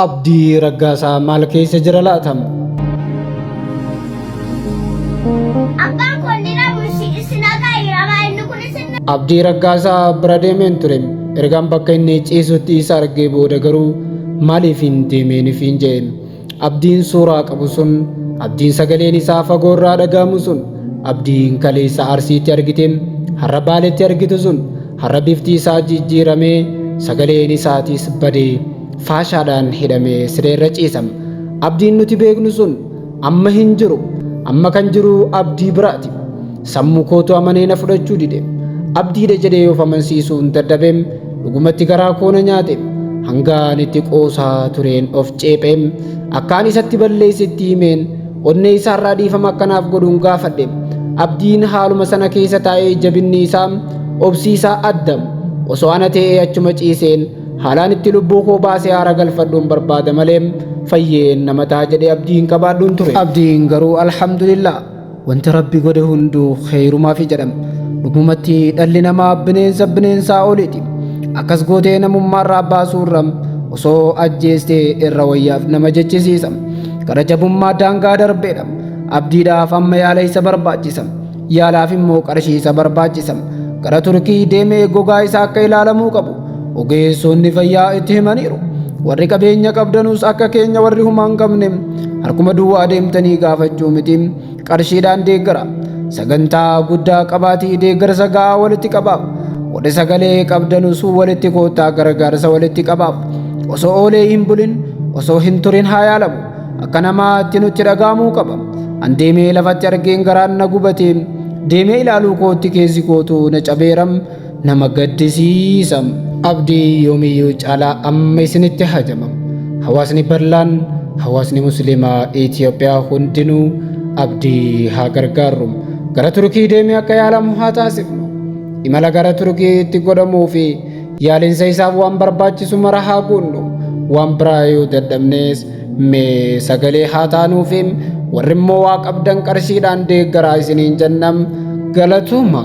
Abdii Raggaasaa maal keessa jira laata? Abbaan koo inni dhabu isin haqaa inni kun isin Abdii Raggaasaa bira deemeen ture. Ergaan bakka inni ciisutti isa argee booda garuu maaliif hin deemeeniif hin jeen. Abdiin suuraa qabu sun, abdiin sagaleen isaa fagoo irraa dhaga'amu sun, abdiin kaleessa Arsiitti argite, har'a Baaletti argitu sun, har'a bifti isaa jijjiiramee sagaleen isaatis badee faashaadhaan hidhamee sireerra ciisa. Abdiin nuti beeknu sun amma hin jiru. Amma kan jiru abdii biraati. Sammuu kootu amanee na fudhachuu dide. Abdiidha jedhee of amansiisuun dadhabe. Dhugumatti garaa koo na nyaate. Hangaan itti qoosaa tureen of ceephe. Akkaan isatti balleessetti himeen onnee isaarraa dhiifama akkanaaf godhuun gaafadhe. Abdiin haaluma sana keessa taa'ee jabinni isaa obsi isaa adda. Osoo ana ta'ee achuma ciiseen haalaan itti lubbuu koo baasee haara galfadhuun barbaada malee fayyeen nama ta'a jedhee abdiin qabaadhuun ture. Abdiin garuu alhamdulillah wanti rabbi godhe hunduu kheyrumaaf jedhama. Dhugumatti dhalli namaa bineensa bineensaa oliiti. Akkas gootee namummaarraa baasuurra osoo ajjeestee irra wayyaaf nama jechisiisa. Gara jabummaa daangaa darbeedha. Abdiidhaaf amma yaala isa barbaachisa. Yaalaaf immoo qarshii isa barbaachisa. Gara Turkii deemee gogaa isaa akka ilaalamuu qabu ogeessonni fayyaa itti himaniiru. Warri qabeenya qabdanus akka keenya warri humaa hin qabne harkuma duwwaa deemtanii gaafachuu miti qarshiidhaan deeggara. Sagantaa guddaa qabaatii deeggarsa ga'aa walitti qabaaf. Warri sagalee qabdanus walitti koottaa gargaarsa walitti qabaaf. Osoo oolee hin bulin, osoo hin turin haa yaalamu. Akka namaatti nutti dhaga'amuu qaba. An deemee lafatti argeen garaan na gubate. Deemee ilaaluu kootti keessi kootu na cabeeram. Nama gaddisiisa. Abdii yoomiyyuu caalaa amma isinitti hajama. Hawaasni bal'aan hawaasni musliimaa Itoophiyaa hundinuu abdii haa gargaarru. Gara Turkii deemee akka yaalamu haa taasifnu. Imala gara Turkiitti godhamuu fi yaalinsa isaaf waan barbaachisu mara haa guunnu. Waan biraa yoo dadhabnes mee sagalee haa taanuufi warri immoo waa qabdan qarshiidhaan deeggaraa isiniin jennam galatooma.